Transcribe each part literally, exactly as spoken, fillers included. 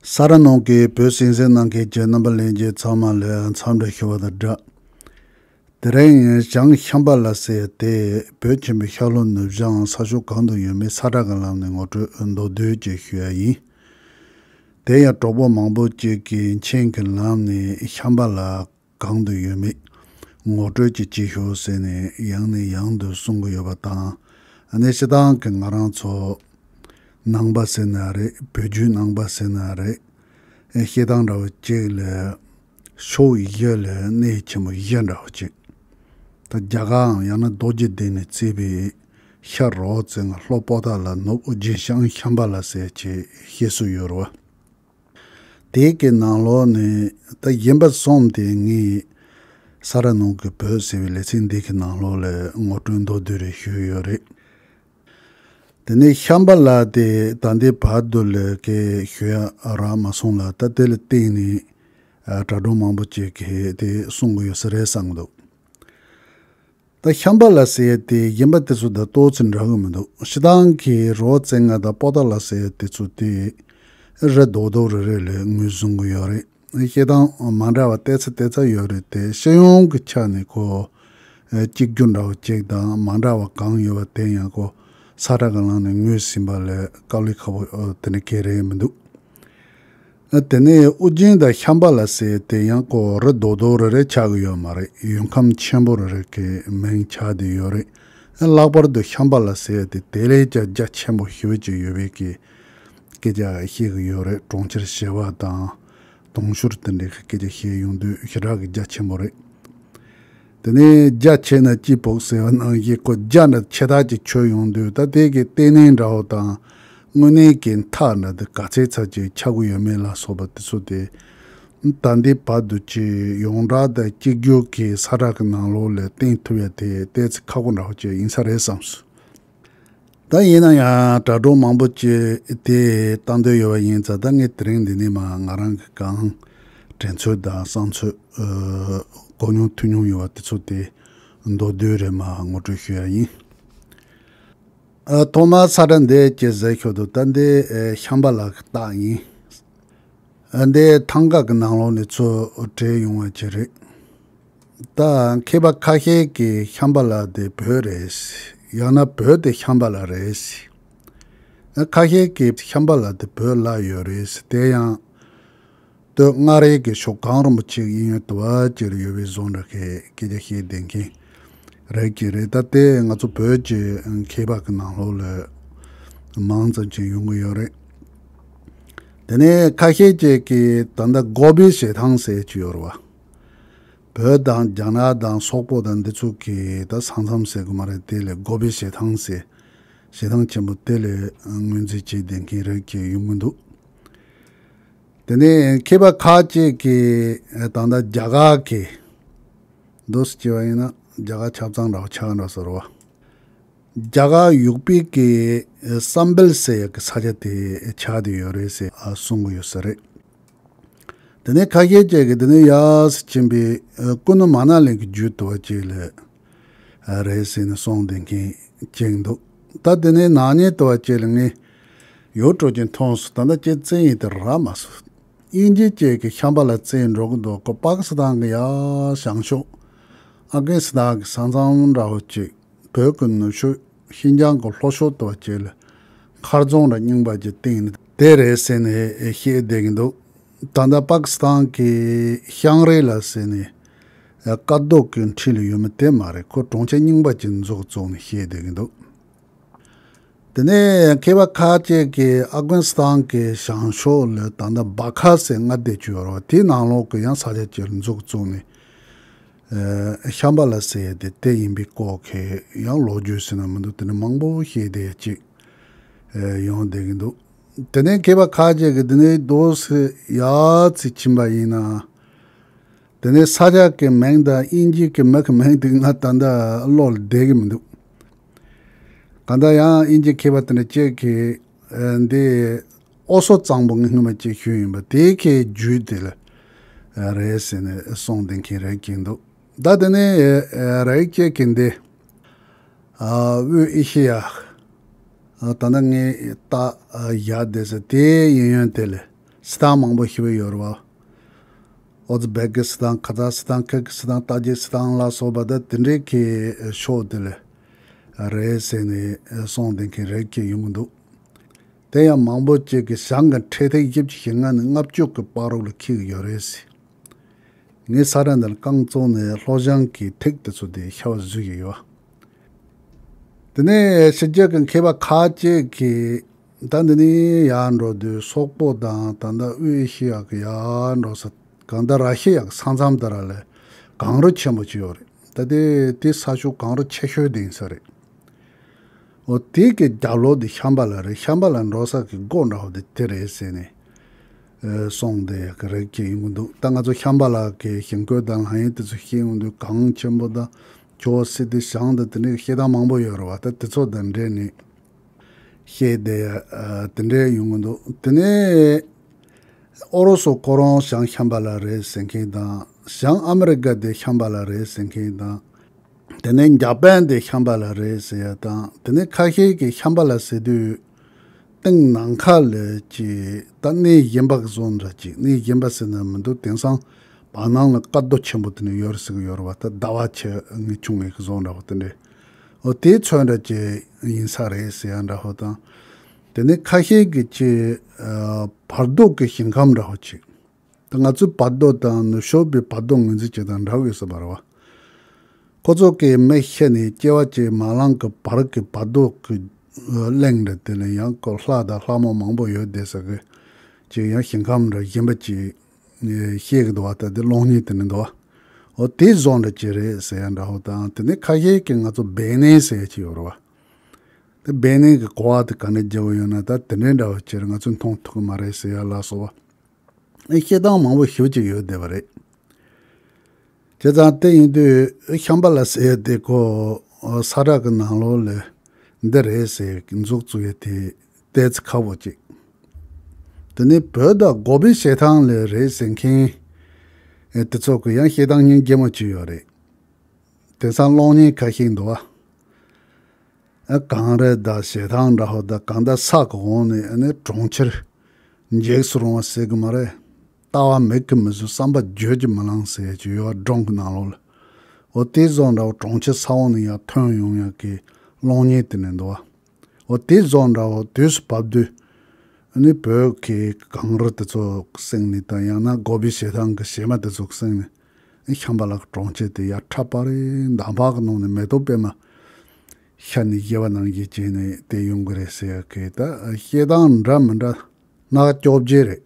ས་ར་ནང་གི་བོད་གསན་གཟིགས་གནང་མཁན་གྱི་རྣམ་པ་ལྷན་རྒྱས་ཚང་མ་ལ་འཚམས་འདྲི་ཞུ་བ་དང་སྦྲགས། དེ་རིང་བྱང་ཤམ་བྷ་ལ་ཟེར་ཡ་དེ་བོད་ཆེན་པོའི་ཤར་ལྷོ་ནུབ་བྱང་ས་ཕྱོགས་གང་དུ་ཡོད་མེད་ས་ཁྲ་གི་ལམ་ནས་ངོ་སྤྲོད་མདོར་བསྡུས་ཅིག་ཞུ་ཡ་ཡིན། དེ་ཡང་གྲོགས་པོ་མང་པོ་ཅིག་གིས་མཆན་གྱི་ལམ་ནས་ཤམ་བྷ་ལ་གང་དུ་ཡོད་མེད་ངོ་སྤྲོད་ཅིག་བྱེད་ཤོག་ཟེར་ནས་ཡང་ནས་ཡང་དུ་གསུང་གི་ཡོད་པ་དང་། ཨ་ནི་སྤྱིར་བཏང་གི་ང་རང་ཚོ་ནང་པ་ཟེར་ན་རེད། བོད་བརྒྱུད་ནང་པ་ཟེར་ན་རེད། ཨེ་བཤད་སྟངས་འདྲ་བོ་གཅིག་ལ་ཕྱོགས་བཞི་ལ་གནས་ཆེན་པོ་བཞི་འདྲ་བོ་གཅིག་ད་རྒྱ་གར་ཡང་ན་རྡོ་རྗེ་གདན་ནས་བརྩིས་པའི་ཤར་རི་བོ་རྩེ་ལྔ། ལྷོ་པོ་ཏ་ལ། ནུབ་ཨོ་རྒྱན། བྱང་ཤམ་བྷ་ལ་ཟེར་ཅིག་བཤད་སྲོལ་ཡོད་རེད་བ། དེ་གི་ནང་ལོགས་ནས་ད་གཞན་པ་གསུམ་དེ་ངས་ས་ར་ནང་གི་བོད་ཟེར་བའི་ལེ་ཚན་འདི་གི་ནང་ལོགས་ལ་ངོ་སྤྲོད་མདོར་བསྡུས་རེ་ཞུས་ཡོད་རེད། དེ་ནས་ཤམ་བྷ་ལ་དེ་ད་ལྟའི་བར་དུ་ལ་གའི་ཞུ་ཡ་རག་མ་སོང་ལ། ད་དེ་ལ་བརྟེན་ནས་ཨ་དྲ་གྲོགས་མང་པོ་ཅིག་གིས་དེ་གསུང་གི་ཡོད་ས་རེད་བསམ་གི་འདུག་ད་ཤམ་བྷ་ལ་ཟེར་ཡ་དེ་གཞན་པ་དེ་ཚོ་དང་ཏོག་ཙམ་འདྲ་གི་མི་འདུག་སྤྱིར་བཏང་གི་རི་བོ་རྩེ་ལྔ་དང་པོ་ཏ་ལ་ཟེར་ཡ་དེ་ཚོ་དེ་རི་རྡོག་རྡོག་རེ་རེ་ལ་ངོས་བཟུང་གི་ཡོད་རེད། བཤད་སྟངས་མ་འདྲ་བ་ཏོག་ཙམ་ཏོག་ཙམ་ཡོད་རེད་དེ། སྤྱི་ཡོངས་ཀྱི་ཆ་ནས་ཁོ་ཨ་གཅིག་གྱུར་འདྲ་བོ་གཅིག་དང་མ་འདྲ་བ་གང་ཡོད་པ་དེ་ཡང་ཁོ་ས་ཁྲ་གི་ལམ་ནས་ངོས་ཟིན་པ་ལས་དཀའ་ལས་ཁག་པོ་ཨ་དེ་འདྲ་གང་ཡང་རེད་མི་འདུག་ཨ་དེ་ནས་ཨོ་རྒྱན་དང་ཤམ་བྷ་ལ་ཟེར་དེ་ཡང་ཁོ་རི་རྡོག་རྡོག་རེ་རེ་ཆགས་ཀྱི་ཡོད་མ་རེད། ཡུལ་ཁམས་ཆེན་པོ་རེ་རེ་གི་མིང་ཆགས་བསྡད་ཡོད་རེད། ཨ་ལྷག་པར་དུ་ཤམ་བྷ་ལ་ཟེར་དེ་དེ་ལས་ཀྱང་རྒྱ་ཆེན་པོ་ཞེ་པོ་ཅིག་ཡོད་པའི་གི་སྐད་ཆ་བཤད་གི་ཡོད་རེད། གྲོང་ཁྱེར་བྱེ་བ་དང་དུང་ཕྱུར་དེ་འདྲའི་སྐད་ཆ་བཤད་ཡོང་དུས་ཞེ་དྲག་གི་རྒྱ་ཆེན་པོ་རེད། དེ་ནས་རྒྱ་ཆེ་ན་སྐྱིད་ཕོག་ཟེར་བ་ནང་བཞིན་ཁོ་རྒྱ་འདྲ་ཆེ་ཐག་ཅིག་ཆོད་ཡོང་དུས་ད་དེ་གི་ལྟེ་གནས་འདྲ་བོ་དང་དངོས་གནས་ཀྱི་མཐའ་འདྲ་དེ་ག་ཚད་ཚད་ཅིག་ཆགས་ཀྱི་ཡོད་མེད་ལ་སོགས་པ་དེ་ཚོ་དེ་ད་ལྟའི་བར་དུ་ཅིག་ཡོངས་གྲགས་དང་གཅིག་གྱུར་གྱི་ས་ཁྲ་གི་ནང་ལོགས་ལ་བསྟན་ཐུབ་ཡ་དེ་ཏོག་ཙམ་ཁག་པོ་འདྲ་བོ་ཅིག་ཡིན་ས་རེད་བསམས་སོང་། ད་ཡིན་ན་ཡང་དྲ་གྲོགས་མང་པོ་ཅིག་དེ་ལྟ་འདོད་ཡོད་པ་ཡིན་ཙང་། ད་ངས་དེ་རིང་འདི་ནས་མར་ང་རང་གི་གང་དྲན་ཚོད་དང་བསམ་ཚོད་ཨ་གོ་མྱོང་ཐོས་མྱོང་ཡོད་པ་དེ་ཚོ་དེ་མདོར་བསྡུས་རེ་མར་ངོ་སྤྲོད་ཞུ་ཡ་ཡིན། ཨ་ཐོག་མར་ས་ཁྲ་འདི་ཅིག་གཟིགས་ཞོར་དུ་ད་འདི་ཨ་ཤམ་བྷ་ལ་གི་རྟགས་ཡིན། ཨ་འདི་ཐང་ག་གི་ནང་ལོགས་ནས་ཚུར་བྲིས་ཡོང་བ་ཅིག་རེད། ད་མཁས་པ་ཁ་ཤས་ཀྱིས་ཤམ་བྷ་ལ་དེ་བོད་རེད། ཡང་ན་བོད་དེ་ཤམ་བྷ་ལ་རེད། ཨ་ཁ་ཤས་ཀྱིས་ཤམ་བྷ་ལ་དེ་བོད་ལ་ཡོད་རེད། དེ་ཡང་སྟོད་མངའ་རིས་ཀྱི་ཕྱོགས་གངས་རིན་པོ་ཆེ་གཡས་གཡོན་དུ་བ་ཅིག་ཡོད་པའི་བཟོ་འདྲ་གི་སྐད་ཆ་བཤད་བསྡད་མཁན་རེད་ཀྱི་རེད། ད་དེ་ང་ཚོ་བོད་ཀྱི་མཁས་པ་གི་ནང་ལོགས་ལ་མང་ཙམ་ཅིག་ཡོང་གི་ཡོད་རེད། དེ་ནས་ཁ་ཤས་ཅིག་གིས་ད་ལྟ་གོ་པའི་ཞེ་ཐང་ཟེར་གྱི་ཡོད་རེད་བ། བོད་དང་རྒྱ་ནག་དང་སོག་པོ་དང་འདི་ཚོ་གི་ད་ས་མཚམས་ཟེར་དགོས་མ་རེད། དེ་ལས་གོ་པའི་ཞེ་ཐང་ཟེར། ཞེ་ཐང་ཆེན་པོ་དེ་ལས་ངོས་འཛིན་བྱས་བསྡད་མཁན་རིགས་ཀྱི་ཡོང་གི་འདུག་དེ་ནས་མཁས་པ་ཁ་ཅིག་གིས་ད་ལྟ་རྒྱ་གར་གྱི་འདུག་སེ་བྱས་པ་ཡིན་ན་རྒྱ་གར་ཆབ་གཙང་འདྲ་བོ་ཆགས་འགྲོ་ས་རེད་བ། རྒྱ་གར་ཡུག་པའི་གི་བསམ་འཕེལ་ཟེར་ཡག་གི་ས་ཆ་དེ་ཆགས་བསྡད་ཡོད་རེད་ཟེར་ཨ་གསུང་གི་ཡོད་ས་རེད། དེ་ནས་ཁ་ཤས་ཅིག་གིས་དེ་ནས་ཡར་སེ་ཕྱིན་པའི་ཨ་ཀུ་ན་མ་ན་ལི་གི་རྒྱུད་དུ་བ་ཅིག་ལ་ཨ་རེད་ཟེར་ནས་གསུངས་བསྡད་མཁན་ཅིག་འདུག་ད་དེ་ནས་ནག་ཉེས་དུ་བ་ཅིག་ལ་ངས་ཡོད་འགྲོ་གིན་མཐོང་སོང་། ད་ལྟ་ཁྱེད་བཙན་ཡིན་དེ་རག་མ་སོང་། དབྱིན་ཇི་ཅིག་གིས་ཤམ་བྷ་ལ་བཙན་འགྲོ་གི་འདུག་ཁོ་པ་ཀི་སི་ཐན་གི་ཡར་བྱང་ཕྱོགས་ཨབ་གྷ་ནི་སི་ཐན་གི་ས་མཚམས་འདྲ་བོ་ཅིག་བོད་ཀྱི་ནུབ་ཕྱོགས་ཤིན་ཅང་གི་ལྷོ་ཕྱོགས་དུ་བ་ཅིག་ལ་མཁར་རྫོང་ར་རྙིང་པ་ཅིག་བཏིང་ནས་དེ་རེད་ཟེར་ནས་བཤད་བསྡད་ཀྱི་འདུག་ད་ལྟ་པ་ཀི་སི་ཐན་གྱི་ཤང་རི་ལ་ཟེར་ནས་སྐལ་རྡོ་གི་འཁྲིས་ལ་ཡོད་མི་དེ་མ་རེད། ཁོ་གྲོང་ཁྱེར་རྙིང་པ་ཅིག་འཛུགས་བཙུགས་ནས་བཤད་བསྡད་ཀྱི་འདུག་དེ་ནས་མཁས་པ་ཁ་ཅིག་གིས་ཨབ་གྷ་ནི་སི་ཐན་གྱི་བྱང་ཕྱོགས་ལ་ད་ལྟ་སྦ་ཁ་ཟེར་མངའ་སྡེ་ཅིག་ཡོད་རེད་བ། དེའི་ནང་ལོགས་ཀྱི་ཡང་ས་ཆ་ཅིག་འཛུགས་བཙུགས་ནས་ཨ་ཤམ་བྷ་ལ་ཟེར་ཡ་དེ་དེ་ཡིན་པའི་སྐོར་གྱི་ཡང་ལོ་རྒྱུས་ཟེར་ན་མི་འདུག་དེ་ནས་མང་པོ་བཤད་བསྡད་ཡ་ཅིག་ཨ་ཡོང་བསྡད་ཀྱི་འདུག་དེ་ནས་མཁས་པ་ཁ་ཅིག་གིས་དེ་ནས་རྡོ་སེ་ཡར་ཚེ་ཕྱིན་པ་ཡིན་ན། དེ་ནས་ས་ཆ་གི་མིང་དང་དབྱིན་ཇི་གི་མི་གི་མིང་དེ་ང་ད་ལྟ་བློ་ལ་བསྡད་ཀྱི་མི་འདུག་གང་ལྟར་ཡང་དབྱིན་ཇི་མཁས་པ་དེ་འདྲ་ཅིག་གིས་ཨ་འདི་ཨོ་སོ་གཙང་པོ་ངས་སྔོན་མ་ཅིག་ཞུས་ཡིན་པ་དེ་གའི་རྒྱུད་དེ་ལ་རེད་ཟེར་ནས་གསུངས་བསྡད་མཁན་རེད་ཀྱི་འདུག་ད་དེ་ནས་རིགས་ཅིག་གིས་འདི་ཨ་དབུས་ཨེ་ཤེ་ཡ་ཨ་ད་ནི་ངས་ད་ཨ་ཡ་བསྡད་ས་དེ་གཡས་གཡོན་དེ་ལ་ སི་ཐན་མང་པོ་ཞིག་ཡོད་རེད་བ། ཨོ་ཛི་བེ་ཀི་སི་ཐན། ཁ་ཛ་སི་ཐན། ཁིར་གི་སི་ཐན། ཏ་ཇིག་སི་ཐན་ལ་སོགས་པ་ད་དེ་འདྲའི་གི་ཕྱོགས་དེ་ལ་རེད་ཟེར་ནས་གསུངས་བསྡད་མཁན་རེད་ཅེས་ཡོང་གི་འདུག་དེ་ཡང་མང་པོ་ཅིག་གིས་ཞང་གི་འཕྲེད་ཐིག་བཞི་བཅུ་ཞེ་ལྔ་ནས་ལྔ་བཅུ་གི་བར་རོ་ལ་འཁེལ་གི་ཡོད་རེད་ཟེར། ངས་ས་ཁྲ་འདི་ལ་རྐང་བཙུགས་ནས་ལྷོ་ཞང་གི་ཐིག་དེ་ཚོ་དེ་ཤར་བ་བཟོས་ཀྱི་ཡོད། དེ་ནས་ཕྱི་རྒྱལ་གྱི་མཁས་པ་ཁ་ཅིག་གིས་ད་འདི་ནས་ཡར་འགྲོ་དུས་སོག་པོ་དང་ད་ལྟ་དབུས་ཨེ་ཤི་ཡ་གི་ཡར་འགྲོ་ས་གང་ལྟར་ར་ཤི་ཡ་གི་ས་མཚམས་དེ་ར་ལ་གངས་རི་ཆེན་པོ་ཅིག་ཡོད་རེད། ད་དེ་དེ་ས་ཕྱོགས་གངས་རི་ཆེ་ཤོས་དེ་ཡིན་ས་རེད། འོ་དེ་གི་རྒྱབ་ལོགས་དེ་ཤམ་བྷ་ལ་རེད། ཤམ་བྷ་ལ་འགྲོ་ས་གི་སྒོ་འདྲ་བོ་དེ་དེ་རེད་ཟེར་ནས་ཨེ་གསུངས་བསྡད་ཡག་གི་རེད་ཅེས་ཡོང་གི་འདུག་ད་ང་ཚོ་ཤམ་བྷ་ལ་གི་ཞིང་བཀོད་དང་ལྷ་ཡུལ་དེ་ཚོ་ཤེས་ཡོང་དུས་གངས་ཆེན་པོ་དང་ཇོ་སི་ཏི་ཞང་དང་དེ་འདྲའི་བཤད་སྟངས་མང་པོ་ཡོད་རེད་བ། ད་དེ་ཚོ་དང་འབྲེལ་ནས་བཤད་བསྡད་ཡག་ཨ་དེ་འདྲའི་ཡོང་གི་འདུག་དེ་ནས་ཨོ་རོ་སོ་ཁོ་རང་ཞང་ཤམ་བྷ་ལ་རེད་ཟེར་མཁན་དང་། ཞང་ཨ་མི་རི་ཀ་དེ་ཤམ་བྷ་ལ་རེད་ཟེར་མཁན་དང་། དེ་ནས་འཇར་པན་དེ་ཤམ་བྷ་ལ་རེད་ཟེར་ཡ་དང་། དེ་ནས་ཁ་ཤས་ཀྱིས་ཤམ་བྷ་ལ་ཟེར་དུས་སྟེང་ནང་ཁ་ལ་ཅིག་ད་གནས་གཞན་པ་གི་བཟོ་འདྲ་ཅིག་གནས་གཞན་པ་ཟེར་ན་མི་འདུག་དེང་སང་བར་སྣང་ལ་སྐར་རྡོ་ཆེན་པོ་དེ་ནས་ཡོད་རེད་ཟེར་གི་ཡོད་རེད་བ། ད་ཟླ་བ་ཆེ་ངེས་ཆུང་ངེས་གི་བཟོ་འདྲ་བོ་དེ་འདྲས། འོ་དེ་ཚོ་འདྲ་ཅིག་ཡིན་ས་རེད་ཟེར་ཡ་འདྲ་བོ་དང་། དེ་ནས་ཁ་ཤས་ཀྱིས་ཅིག་ཨ་བར་དོ་གི་ཞིང་ཁམས་འདྲ་བོ་ཅིག་ད་ང་ཚོའི་བར་དོ་དང་ནུབ་ཕྱོགས་པའི་བར་དོ་ངོས་འཛིན་བྱེད་སྟངས་འདྲ་བོ་ཡོད་ས་མ་རེད་བ། ཁོ་ཚོ་གིས་མི་ཤི་ནས་སྐྱེ་བ་གཅིག་མ་ལངས་ཀྱི་བར་གྱི་བར་དོ་གི་གླིང་འདྲ་དེ་ལ་ཡང་ཁོ་ལྷ་དང་ལྷ་མོ་མང་པོ་ཡོད་བསྡད་ས་གི་ཅིག་ཡང་ཞིང་ཁམས་འདྲ་གཞན་པ་ཅིག་ཤེས་ཀྱི་འདུག་བ། ད་དེ་གློག་བརྙན་དེ་ནས་འདུག་བ། འོ་དེ་བཟོ་འདྲ་ཅིག་རེད་ཟེར་ཡ་འདྲ་བོ་དང་། དེ་ནས་ཁ་ཤས་ཀྱིས་ང་ཚོ་བེ་ནེ་ཟེར་ཡ་ཅིག་ཡོད་རེད་བ། དེ་བེ་ནེ་གི་གོ་བ་དེ་ག་ནས་རྒྱག་གི་ཡོད་ན་ད་དེ་འདྲའི་འདྲ་བོ་ཅིག་རེད། ང་ཚོས་མཐོང་ཐུབ་ཀྱི་མ་རེད་ཟེར་ཡ་ལ་སོགས་པ། ཨེ་བཤད་སྟངས་མང་པོ་ཞེ་པོ་ཅིག་ཡོད་བསྡད་པ་རེད། བྱས་ཙང་དེ་ཡིན་དུས་ཤམ་བྷ་ལ་ཟེར་ཡ་དེ་ཁོ་ས་ཁྲ་གི་ནང་ལོགས་ལ་འདི་རེད་ཟེར་མཛུབ་བཙུགས་ཡ་དེ་ཏོག་ཙམ་ཁག་པོ་ཅིག་དེ་ནས་བོད་དང་གོ་བི་ཞེ་ཐང་ལ་རེད་ཟེར་མཁན་ཨེ་དེ་ཚོ་གི་ཡང་བཤད་སྟངས་སྙིང་རྗེ་མོ་ཅིག་ཡོད་རེད། དེང་སང་གློག་བརྙན་ཁ་ཤས་འདུག་བ། ཨ་གངས་རི་དང་ཞེ་ཐང་འདྲ་བོ་དང་གང་ལྟར་ས་གི་འོག་ནས་ཨ་ནི་གྲོང་ཁྱེར་འཇིགས་སུ་རུང་བ་ཟེར་གི་མ་རེད། ལྟ་བ་མིག་གིས་མི་བཟོད། བསམ་པ་བརྗོད་ཀྱིས་མི་ལང་ཟེར་གྱི་ཡོད་པ། སྒྲུང་གི་ནང་ལོགས་ལ། འོ་དེ་བཟོ་འདྲ་བོ་གྲོང་ཁྱེར་ས་འོག་ནས་ཡར་ཐོན་ཡོང་ཡག་གི་གློག་བརྙན་དེ་ནས་འདུག་བ། འོ་དེ་བཟོ་འདྲ་བོ་དུས་སུ་བབ་དུས་ཨ་ནི་བོད་ཀྱི་གངས་རི་དེ་ཚོ་གསེང་ནས་དང་ཡང་ན་གོ་བི་ཞེ་ཐང་གི་བྱེ་མ་དེ་ཚོ་གསེང་ནས་ཤམ་བྷ་ལ་གི་གྲོང་ཁྱེར་དེ་ཡར་ཁྲ་པ་རེ་མདའ་འཕག་གི་ནང་ནས་མེ་ཏོག་པད་མ་ཤར་ནས་བཞད་པ་ནང་བཞིན་བྱས་ནས་དེ་ཡོང་གི་རེད་ཟེར་ཡག་གི་ད་བཤད་སྟངས་འདྲ་མི་འདྲ་སྣ་ཁ་སྐྱོ་བརྗེ་རེད།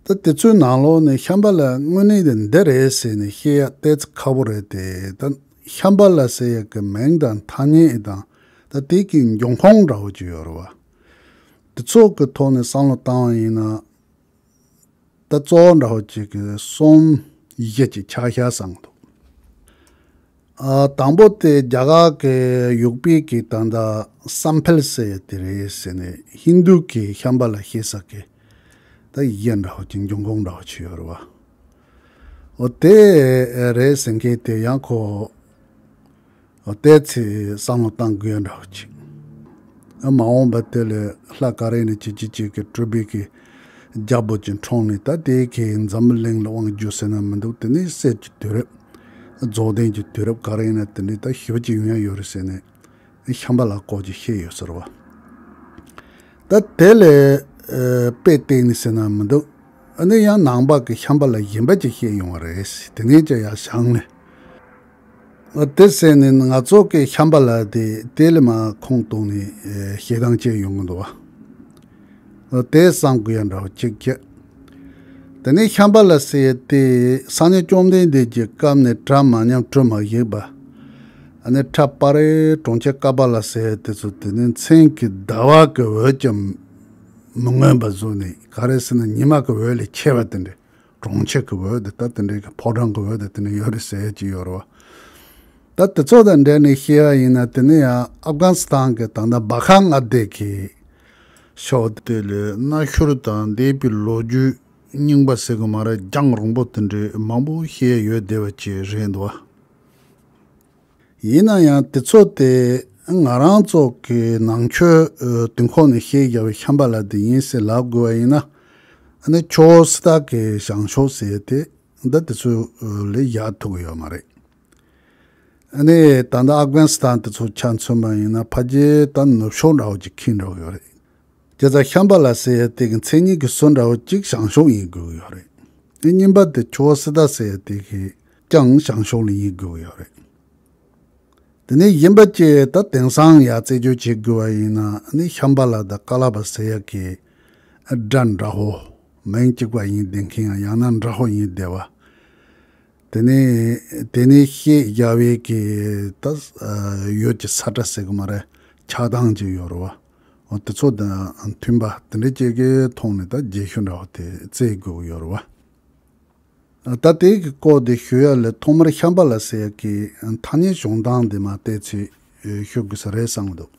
ད་དེ་ཚོའི་ནང་ལོགས་ནས་ཤམ་བྷ་ལ་དངོས་གནས་དེ་འདི་རེད་ཟེར་ནས་བཤད་ཡག་ཏོག་ཙམ་ཁག་པོ་རེད་དེ། ད་ཤམ་བྷ་ལ་ཟེར་ཡག་གི་མིང་དང་ཐ་སྙད་དང་ད་དེ་གི་འབྱུང་ཁུངས་འདྲ་བོ་ཅིག་ཡོད་རེད་བ། དེ་ཚོ་གི་ཐོག་ནས་བསམ་བློ་བཏང་བ་ཡིན་ན། ད་གཙོ་བོ་འདྲ་བོ་གཅིག་གི་གསུམ་བཞི་གཅིག་ཆ་བཞག་བསམ་གི་འདུག་ཨ་དང་པོ་དེ་རྒྱ་གར་གི་ཡུག་པའི་གི་ད་ལྟ་བསམ་འཕེལ་ཟེར་ཡ་དེ་རེད་ཟེར་ནས་ཧིན་རྡུ་གི་ཤམ་བྷ་ལ་ཞེས་ས་གི་ད་ཡི་གེ་འདྲ་བོ་གཅིག་འབྱུང་ཁུངས་འདྲ་བོ་ཅིག་ཡོད་རེད་བ། འོ་དེ་རེད་ཟེར་མཁན་དེ་ཡང་ཁོ། ཨོ་དེ་ཚེ་བསམ་བློ་བཏང་དགོས་ཡ་འདྲ་བོ་ཅིག་ཨ་མ་འོངས་པ་དེ་ལས་ལྷ་ག་རེ་ནས་ཅི་ཅི་ཅིག་གི་སྤྲུལ་པའི་གི་རྒྱལ་པོ་ཅིག་འཁྲུངས་ནས་ད་དེའི་གི་འཛམ་བུ་གླིང་ལ་དབང་བསྒྱུར་ཟེར་ན་མི་འདུག་དེ་ནས་གསེར་གྱི་དུས་རབས། རྫོགས་ལྡན་གྱི་དུས་རབས་ག་རེ་ཡིན་ན་དེ་འདྲའི་ད་ཞེ་པོ་ཅིག་ཡོང་ཡ་ཡོད་རེད་ཟེར་ནས་ཤམ་བྷ་ལ་སྐོར་ཅིག་བཤད་ཡོད་ཟེར་བ། ད་དེ་ལས་ཨ་དཔེ་བལྟས་ནས་ཟེར་ན་མི་འདུག་ཨ་ནི་ཡང་ནང་པ་གི་ཤམ་བྷ་ལ་གཞན་པ་ཅིག་བཤད་ཡོང་བ་རེད། དེ་ནས་ཀྱང་ཡར་བཞེངས་ནས། ཨ་དེ་ཟེར་ནས་ང་ཚོ་གི་ཤམ་བྷ་ལ་དེ་དེ་ལས་མར་ཁུངས་གཏུགས་ནས་ཨེ་བཤད་སྟངས་བྱས་ཡོང་གི་འདུག་བ། ཨ་དེ་བསམ་དགོས་ཡ་འདྲ་བོ་གཅིག་བྱས། དེ་ནས་ཤམ་བྷ་ལ་ཟེར་ཡ་དེ་སངས་རྒྱས་བཅོམ་ལྡན་འདས་ཀྱི་སྐབས་ནས་གྲ་མ་ཉམས་གྲུ་མ་ཞིག་པ། ཨ་ནི་ཁྲ་པ་རེ་གྲོང་ཁྱེར་ཀ་པ་ལ་ཟེར་ཡ་དེ་ཚོ་དེ་ནས་མཚན་གྱི་ཟླ་བ་གི་འོད་ཀྱང་མི་མངོན་པ་བཟོས་ནས། ག་རེ་ཟེར་ན་ཉི་མ་གི་འོད་ལས་ཆེ་བ་དེ་འདྲ། གྲོང་ཁྱེར་གྱི་འོད་དེ་ད་དེ་འདྲའི་གི་ཕོ་བྲང་གི་འོད་དེ་དེ་ནས་ཡོད་རེད་ཟེར་ཡ་ཅིག་ཡོད་རེད་བ། ད་དེ་ཚོ་དང་འབྲེལ་ནས་བཤད་ཡ་ཡིན་ན། དེ་ནས་ཡང་ཨབ་གྷ་ནི་སི་ཐན་གྱི་ད་ལྟ་སྦ་ཁ་མངའ་སྡེ་གི་ཕྱོགས་དེ་ལ་གནའ་ཤུལ་དང་འདས་པའི་ལོ་རྒྱུས་རྙིང་པ་ཟེར་གི་མ་རེད། རྒྱང་རིང་པོ་དེ་འདྲའི་མང་པོ་བཤད་ཡ་ཡོད་བསྡད་པ་ཅིག་རེད་འདུག་བ། ཡིན་ན་ཡང་དེ་ཚོ་དེ་ང་རང་ཚོ་གི་ནང་ཆོས་ཨ་དུས་འཁོར་ནས་བཤད་བཞག་པའི་ཤམ་བྷ་ལ་དེ་ཡིན་ཟེར་ལབ་དགོས་པ་ཡིན་ན། ཨ་ནི་ཆུ་བོ་སི་ཏ་གི་བྱང་ཕྱོགས་ཟེར་ཡ་དེ་འདི་དེ་ཚོ་ལས་ཡར་ཐུག་གི་ཡོད་མ་རེད། ཨ་ནི་ད་ལྟ་ཨབ་གྷ་ནི་སི་ཐན་དེ་ཚོ་ཆ་མཚོན་པ་ཡིན་ན་ཕལ་ཆེར་ད་ནུབ་ཕྱོགས་འདྲ་བོ་ཅིག་འཁྱེར་འགྲོ་གི་ཡོད་རེད། དེ་ཙང་ཤམ་བྷ་ལ་ཟེར་ཡ་དེ་གི་མཚན་ཉིད་ཀྱི་སུ་འདྲ་བོ་གཅིག་བྱང་ཕྱོགས་ཡིན་དགོས་ཀྱི་ཡོད་རེད། ཨ་གཉིས་པ་དེ་ཆུ་བོ་སི་ཏ་ཟེར་ཡ་དེ་གི་ཀྱང་བྱང་ཕྱོགས་ལ་ཡིན་དགོས་ཀྱི་ཡོད་རེད། དེ་ནས་གཞན་པ་ཅིག་ད་དེང་སང་ཡ་རྩད་གཅོད་བྱེད་དགོས་པ་ཡིན་ན་ནི་ཤམ་བྷ་ལ་དང་ཀ་ལ་པ་ཟེར་ཡ་གི་སྒྲ་འདྲ་བོ་མིང་གཅིག་པ་ཡིན་བསྡད་མཁན་ཡང་ཡང་ན་འདྲ་བོ་ཡིན་བསྡད་པ། དེ་ནས་དེ་ནས་ཤད་རྒྱག་པའི་གི་ད་ཡོད་ཀྱི་ས་སྒྲ་ཟེར་གི་མ་རེད། ཆགས་སྡང་ཅིག་ཡོད་རེད་བ། འོ་དེ་ཚོ་དང་མཐུན་པ་དེ་འདྲ་ཅིག་གི་ཐོག་ནས་ད་རྗེས་ཤུལ་འདྲ་བོ་དེ་རྩད་དགོས་ཀྱི་ཡོད་རེད་བ། ད་དེ་གི་སྐོར་དེ་ཞུ་ཡ་ལས་ཐོག་མར་ཤམ་བྷ་ལ་ཟེར་ཡ་གི་ཐ་སྙད་བྱུང་སྟངས་དེ་མར་བལྟས་ཚེ་ཞུ་དགོས་ས་རེད་བསམ་གི་འདུག་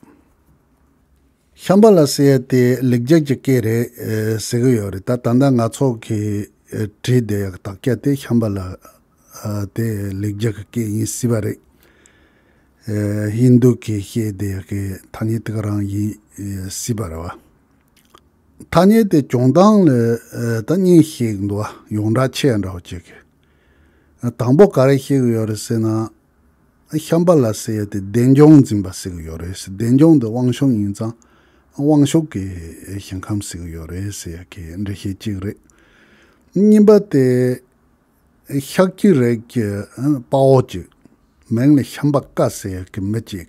ཤམ་བྷ་ལ་ཟེར་ཡ་དེ་ལེགས་སྦྱར་གྱི་སྐད་རེད་ཟེར་གི་ཡོད་རེད། ད་ད་ལྟ་ང་ཚོ་གི་བྲིས་བསྡད་ཡ་གི་དག་ཆ་དེ་ཤམ་བྷ་ལ་དེ་ལེགས་སྦྱར་གྱི་སྐད་ཡིན་སྲིད་པ་རེད། ཧིན་རྡུ་གི་སྐད་དེ་ཡ་གི་ཐ་སྙད་དེ་ག་རང་ཡིན་སྲིད་པ་རེད་བ། ཐ་སྙད་དེ་བྱུང་སྟངས་ལ་ད་གཉིས་ཤིག་འདུག་བ། ཡོངས་གྲགས་ཆེ་ཡ་འདྲ་བོ་ཅིག་གི། དང་པོ་ག་རེ་བཤད་གི་ཡོད་རེད་ཟེར་ན། ཤམ་བྷ་ལ་ཟེར་ཡ་དེ་བདེ་འབྱུང་འཛིན་པ་ཟེར་གི་ཡོད་རེད། བདེ་འབྱུང་དེ་དབང་ཕྱུག་ཡིན་ཙང་དབང་ཕྱུག་གི་ཞིང་ཁམས་ཟེར་གི་ཡོད་རེད་ཟེར་ཡ་གི་འགྲེལ་བཤད་ཅིག་རེད། གཉིས་པ་དེ་ཤཱཀྱའི་རིགས་ཀྱི་དཔའ་བོ་ཅིག་མིང་ལ་ཤམ་བྷ་ཀ་ཟེར་ཡ་གི་མི་ཅིག་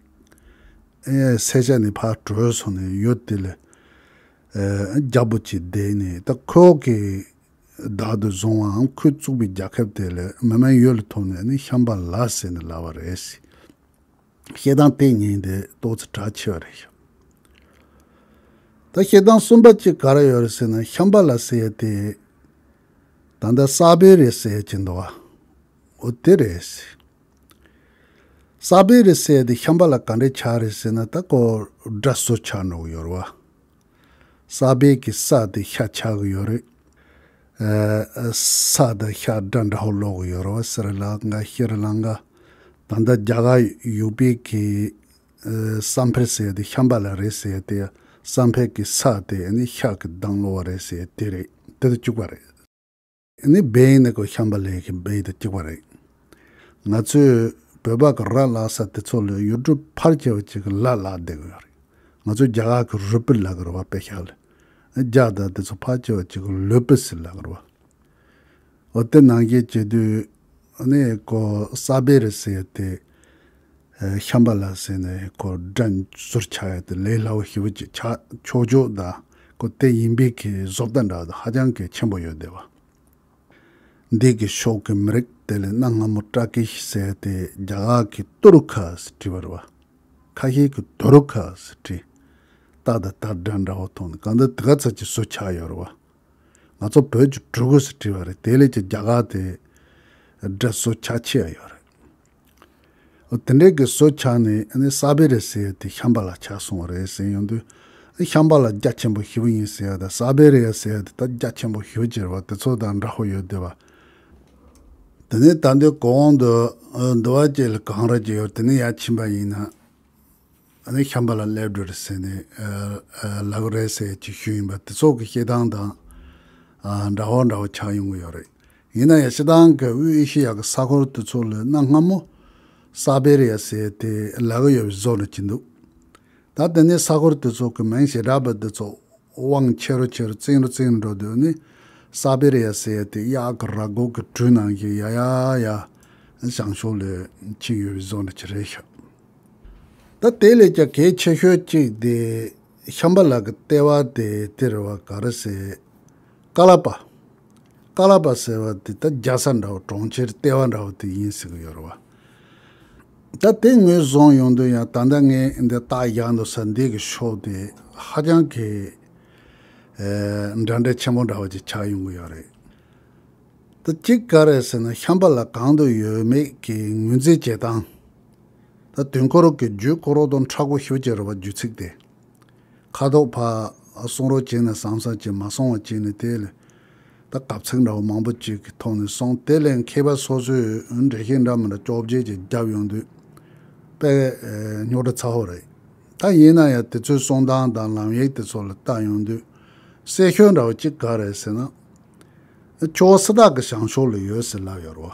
སེར་སྐྱ་ནས་ཕར་བྲོས་སོང་ནས་ཡུལ་དེ་ལ་རྒྱལ་པོ་ཅིག་བསྡད་ནས་ད་ཁོ་གི་བདག་ཏུ་བཟུང་བའམ་ཁོས་བཙུགས་པའི་རྒྱལ་ཁབ་དེ་ལ་མི་མང་ཡུལ་ལ་ཐོན་ནས་ནི་ཤམ་བྷ་ལ་ཟེར་ནས་ལབ་པ་རེད། བཤད་སྟངས་དེ་གཉིས་དེ་ཏོག་ཙམ་གྲགས་ཆེ་བ་རེད་ཤག་ད་བཤད་སྟངས་གསུམ་པ་གཅིག་ག་རེ་ཡོད་རེད་ཟེར་ན་ཤམ་བྷ་ལ་ཟེར་ཡ་དེ་ད་ལྟ་ས་བེ་རི་ཟེར་ཡ་ཅིག་འདུག་བ། འོ་དེ་རེད། ས་བེ་རི་ཟེར་ཡ་དེ་ཤམ་བྷ་ལ་ག་འདྲས་ཆགས་རེད་ཟེར་ན་ད་ཁོ་སྒྲ་ཟུར་ཆགས་འགྲོ་གི་ཡོད་རེད་བ། ས་བེ་གི་ས་དེ་ཤ་ཆགས་གི་ཡོད་རེད། ཨ་ས་དང་ཤ་སྒྲ་འདྲ་བོ་ལོག་གི་ཡོད་རེད་བ། སི་རི་ལང་ཀ་ཤི་རི་ལང་ཀ། ད་ལྟ་རྒྱ་གར་ཡུ་པི་གི་ཨ་སམ་ཕེད་ཟེར་ཡ་དེ་ཤམ་བྷ་ལ་རེད་ཟེར་ཡ་དེ་སམ་ཕེད་གི་ས་དེ་ནི་ཤ་གི་གདངས་ལོག་པ་རེད་ཟེར་ཡ་དེ་རེད། དེ་དང་གཅིག་པ་རེད། ནི་བེ་ནི་ཀོ་ཤམ་བྷ་ལའི་གི་བེ་དང་གཅིག་པ་རེད། ང་ཚོས་བོད་པ་གི་ར་ལབ་ས་དེ་ཚོ་ལ་ཡུལ་གྲུ་ཕལ་ཆེ་བ་ཅིག་གི་ལ་ལབ་བསྡད་གི་ཡོད་རེད། ང་ཚོས་རྒྱ་གར་གི་རུ་པི་ལབ་གི་རེད་བ། དཔེ་བཞག་ལ་རྒྱ་དང་དེ་ཚོ་ཕལ་ཆེ་བ་ཅིག་གི་ལུ་པི་ཟེར་ལབ་གི་རེད་བ། འོ་དེ་ནང་བཞིན་བྱེད་དུས་ནི་ཀོ་ས་བེ་རི་ཟེར་ཡ་དེ་ཤམ་བྷ་ལ་ཟེར་ནས་ཁོ་སྒྲ་ཟུར་ཆགས་ཡ་དེ་ལས་སླ་བོ་ཞེ་པོ་ཅིག་ཆགས་ཆོག་ཆོག་ད་ཁོ་དེ་ཡིན་པའི་གི་བཟོ་ལྟ་འདྲ་བ་དང་ཧ་ཅང་གི་ཆེན་པོ་ཡོད་བསྡད་བ། འདི་གི་ཕྱོགས་ཀྱི་མི་རིགས་དེ་ལས་གནའ་སྔ་མོ་ཏྲ་ཀི་ཟེར་ཏེ་རྒྱ་གར་གྱི་ཏུར་ཁ་ཟེར་བྲིས་པ་རེད་བ། ཁ་ཤས་ཀྱིས་ཏུར་ཁ་ཟེར་བྲིས། ཏ་དང་ད་སྒྲ་འདྲ་བོ་མཐོང་ནས་གང་ལྟར་དེ་ག་ཚོད་ཀྱི་བཟོ་ཆགས་ཡོད་རེད་བ། ང་ཚོ་བོད་ཀྱི་གྲུ་གུ་ཟེར་བྲིས་པ་རེད། དེ་ལས་ཀྱི་རྒྱ་གར་དེ་སྒྲ་བཟོ་ཆགས་ཆེ་ཡ་ཡོད་རེད། འོ་དེ་འདྲའི་གི་བཟོ་ཆགས་ནས་ཨ་ནི་ས་བེ་རི་ཟེར་ཡ་དེ་ཤམ་བྷ་ལ་ཆགས་སོང་བ་རེད་ཟེར་ཡོང་དུས། ཨ་ཤམ་བྷ་ལ་རྒྱ་ཆེན་པོ་ཞེ་པོ་ཡིན་ཟེར་ཡ་དང་ས་བེ་རི་ཡ་ཟེར་ཡ་དེ་ད་རྒྱ་ཆེན་པོ་ཞེ་པོ་ཅིག་རེད་བ། དེ་ཚོ་དང་འདྲ་བོ་ཡོད་བསྡད་བ། དེ་ནས་ད་འདི་གོང་དུ་ཨ་འདུལ་བ་བཅས་ལ་གང་ར་ཅིག་ཡོད། དེ་ནས་ཡར་ཕྱིན་པ་ཡིན་ན་ཨ་ནི་ཤམ་བྷ་ལ་སླེབས་འགྲོ་རེད་ཟེར་ནས་ཨ་ཨ་ལབ་གི་རེད་ཟེར་ཅིག་ཞུས་ཡིན་པ། དེ་ཚོ་གི་བཤད་སྟངས་དང་ཨ་འདྲ་བོ་འདྲ་བོ་ཆགས་ཡོང་གི་ཡོད་རེད། ཡིན་ན་ཡང་སྤྱིར་བཏང་གི་དབུས་ཨེ་ཤེ་ཡ་གི་ས་ཁུལ་དེ་ཚོ་ལ་གནའ་སྔ་མོ་ས་བེ་རི་ཡ་ཟེར་ཏེ་ལབ་གི་ཡོད་པའི་བཟོ་འདྲ་ཅིག་འདུག་ད་དེ་ནས་ས་ཁུལ་དེ་ཚོ་གི་མིང་བྱེ་བྲག་པ་དེ་ཚོ་དབང་ཆེ་རུ་ཆེ་རུ་རྩིང་རུ་རྩིང་རུ་འགྲོ་དུས་ནི་ས་བེ་རི་ཡ་ཟེར་ཏེ་གཡག་གི་རྭ་ཅོ་གི་གྲུ་ནང་བཞིན་ཡ་ཡ་ཡ་བྱང་ཕྱོགས་ལ་ཕྱིན་ཡོད་པའི་བཟོ་འདྲ་ཅིག་རེད་ཤག་ད་དེ་ལས་ཀྱང་གལ་ཆེ་ཤོས་གཅིག་དེ་ཤམ་བྷ་ལ་གི་ལྟེ་བ་དེ་དེ་རེད་བ། ག་རེ་ཟེར། ཀ་ལ་པ། ཀ་ལ་པ་ཟེར་བ་དེ་ད་རྒྱལ་ས་འདྲ་བོ་གྲོང་ཁྱེར་ལྟེ་བ་འདྲ་བོ་དེ་ཡིན་ཟེར་གི་ཡོད་རེད་བ། ད་དེ་ངོས་བཟུང་ཡོང་དུས་ཡང་ད་ལྟ་ངས་འདི་རྟགས་བཞག་འདུག་ས་འདི་གི་ཕྱོགས་དེ་ཧ་ཅང་གི་ཨེ་འདྲ་འདྲ་ཆེན་པོ་འདྲ་བོ་ཅིག་ཆགས་ཡོང་གི་ཡོད་རེད། ད་གཅིག་ག་རེ་ཟེར་ན་ཤམ་བྷ་ལ་གང་དུ་ཡོད་མེད་ཀྱི་ངོས་འཛིན་བྱེད་སྟངས། ད་དུས་འཁོར་གྱི་རྒྱུད་ཁོ་རང་དང་ཕྲ་རྒོད་ཞེ་པོ་ཅིག་རེད་བ། རྒྱུད་ཚིག་དེ། ཁ་དོག་ཕར་གསུང་རོགས་བྱས་ནས་བསམ་བསམ་བྱས་མ་སོང་བ་བྱས་ནས་དེ་ལས་ད་གབ་ཚིག་འདྲ་བོ་མང་པོ་ཅིག་གི་ཐོག་ནས་སོང་། དེ་ལས་མཁས་པ་སོ་སོས་འགྲེལ་བཤད་འདྲ་མི་འདྲ་བཅོ་བརྒྱད་ཅིག་བརྒྱབ་ཡོང་དུས་དཔེ་རྙོག་དྲ་ཚ་བོ་རེད། ད་ཡིན་ན་ཡང་དེ་ཚོའི་གསུང་སྟངས་དང་ལམ་ཡིག་དེ་ཚོ་ལ་བལྟ་ཡོང་དུས་གསལ་ཤོས་འདྲ་བོ་གཅིག་ག་རེད་ཟེར་ན། ཆུ་བོ་སི་ཏ་གི་བྱང་ཕྱོགས་ལ་ཡོད་ཟེར་ལབ་ཡོད་རེད་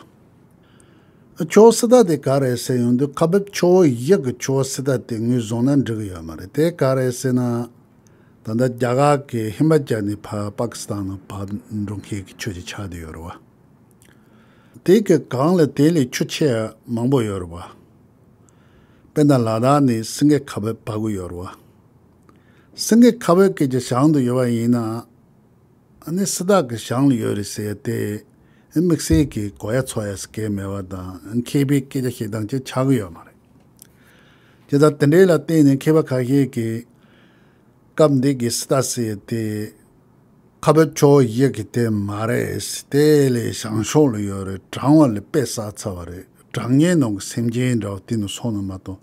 བ། ཆུ་བོ་སི་ཏ་དེ་ག་རེད་ཟེར་ཡོང་དུས་ཁ་འབབ་ཆུ་བོ་བཞི་གི་ཆུ་བོ་སི་ཏ་དེ་ངོས་བཟུང་ན་འགྲིག་གི་ཡོད་མ་རེད། དེ་ག་རེད་ཟེར་ན། ད་ལྟ་རྒྱ་གར་གྱི་ཧི་མ་ཅལ་ནས་ཕར་པ་ཀི་སི་ཐན་ནང་ཕར་འགྲོ་མཁན་གྱི་ཆུ་ཅིག་ཆགས་བསྡད་ཡོད་རེད་བ། དེ་གི་གངས་ལ་དེ་ལས་ཆུ་ཆེ་མང་པོ་ཡོད་རེད་བ། དཔེར་ན་ལ་དྭགས་ནས་སེང་གེ་ཁ་འབབ་བབས་ཀྱི་ཡོད་རེད་བ། སེང་གེ་ཁ་འབབ་སྐད་ཀྱི་བྱང་དུ་ཡོད་པ་ཡིན་ན། ཨ་ནི་སི་ཏ་གི་བྱང་ལ་ཡོད་རེད་ཟེར་ཏེ། དམིགས་བསལ་གྱི་གོ་ཡ་ཚོར་ཡ་ཟེར་མཁན་མེད་པ་དང་མཁས་པའི་སྐད་ཆ་བཤད་སྟངས་ཅིག་ཆགས་ཀྱི་ཡོད་མ་རེད། དེ་ལྟར་དེ་འདྲའི་ལ་བརྟེན་ནས་མཁས་པ་ཁ་ཤས་ཀྱིས་སྐབས་འདི་གི་སི་ཏ་ཟེར་ཡ་དེ་ཁ་འབབ་ཆུ་བོ་བཞི་གི་དེ་མ་རེད། དེ་ལས་བྱང་ཕྱོགས་ལ་ཡོད་རེད། གྲང་བ་ལ་དཔེ་བསགས་ཚར་བ་རེད། གྲང་ངར་ནང་གི་སེམས་ཅན་འདྲ་བོ་དེ་ནས་སོང་ན་མ་གཏོགས།